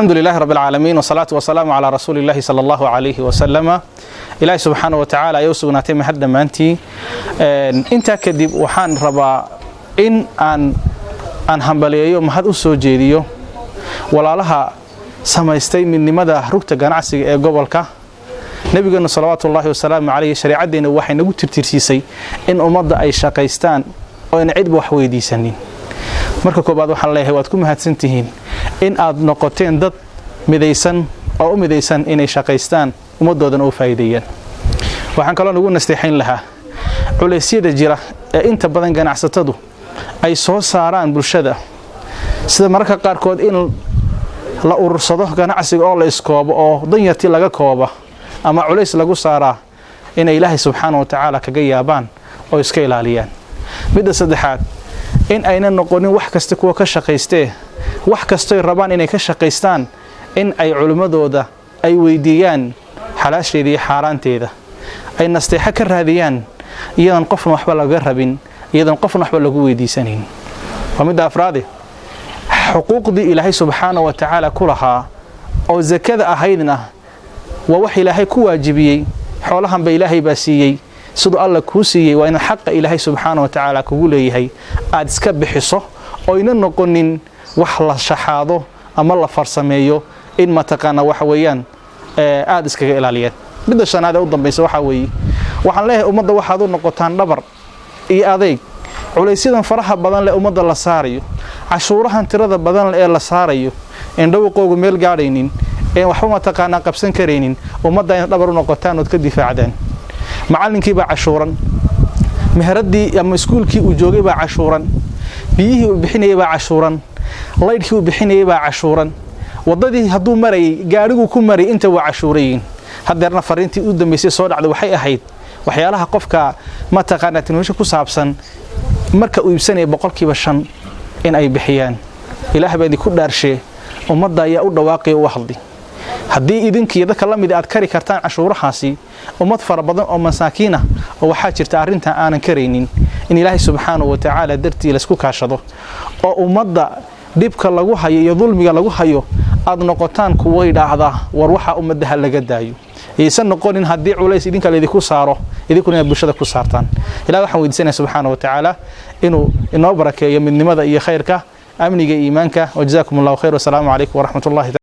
Alxamdu lilahi rab alcaalamiin, wasalaatu wasalaamu calaa rasuuli illahi sala Allahu calayhi wasalama. Ilaahi subxaana wa tacaala ayaa u sugnaatay mahad dhammaantii. Intaa kadib, waxaan rabaa in aan hambaliyeeyo, mahad u soo jeediyo walaalaha samaystay midnimada rugta ganacsiga ee gobolka. Nabigeenu salawaatu ullaahi wasalaamu calayhi, shareecaddeena waxay nagu tirtirsiisay in ummadda ay shaqaystaan oo ayna cidba wax weydiisanin. Marka koobaad, waxaan leeyahay waad ku mahadsantihiin in aad noqoteen dad midaysan oo u midaysan inay shaqaystaan, ummaddoodana u faa'iideeyaan. Waxaan kaloo nagu nasteexayn lahaa culeysyada jira ee inta badan ganacsatadu ay soo saaraan bulshada, sida mararka qaarkood in la urursado ganacsiga oo la iskoobo oo danyartii laga kooba ama culays lagu saaraa, inay Ilaahay subxaana wa tacaala kaga yaabaan oo iska ilaaliyaan. Midda saddexaad, in ayna noqonin wax kasta kuwa ka shaqaystee, wax kastoy rabaan inay ka shaqaystaan in ay culimmadooda ay weydiiyaan xalaasheeda iyo xaaraanteeda, ay nasteexo ka raadiyaan, iyadoon qofna waxba laga rabin, iyadoon qofna waxba lagu weydiisanayn. Waa midda afraade, xuquuqdii Ilaahay subxaana wa tacaala ku lahaa oo sakada ahaydna waa wax Ilaahay ku waajibiyey. Xoolahanba Ilaahay baa siiyey. Siduu Alla kuu siiyey waa inaad xaqa Ilaahay subxaana wa tacaala kugu leeyahay aad iska bixiso, oyna noqonin wax la shaxaado ama la farsameeyo. In mataqaana waxa weeyaan aada iskaga ilaaliyeen. Midda shanaad ee u dambaysa waxaa weeye, waxaan leeyahay ummadda waxaad u noqotaan dhabar iyo adeyg. Culaysyadan faraha badan leh ummadda la saarayo, cashuurahan tirada badan leh ee la saarayo, een dhawaqoogu meel gaadhaynin, een waxba mataqaanaa qabsan karaynin, ummadda inaad dhabar u noqotaan ood ka difaacdaan. Macallinkii baa cashuuran, meheraddii ama iskuulkii uu joogay baa cashuuran, biyihii uu bixinayay baa cashuuran, laydhkii uu bixinayay baa cashuuran, waddadii hadduu marayay, gaadhiguu ku marayay, inta waa cashuurayiin. Haddeerna fariintii u dambaysay soo dhacday waxay ahayd waxyaalaha qofka mataqaanaa teknolojiya ku saabsan marka uu iibsanaya 5% in ay bixiyaan. Ilaah baa idinku dhaarshee, ummadda ayaa u dhawaaqaya, u hadli. Haddii idinkiiyo dadka la mid aad kari kartaan cashuurahaasi, ummad fara badan oo masaakiin ah oo waxaa jirta arrintan aanan karaynin. In Ilaahay subxaanahu wa tacaala dartii laysku kaashado oo ummadda dhibka lagu hayo iyo dulmiga lagu hayo aad noqotaan kuwa yidhaahda, "War, waxaa ummadda ha laga daayo." Yaysan noqonin haddii culays idinka laydinku saaro, idinkuna inaad bulshada ku saartaan. Ilaah waxaan weydiisanaya subxaana wa tacaala inuu inoo barakeeyo midnimada iyo khayrka, amniga iyo iimaanka. Wajazaakum Allahu khayr, wasalaamu calaykum waraxmat ullahi.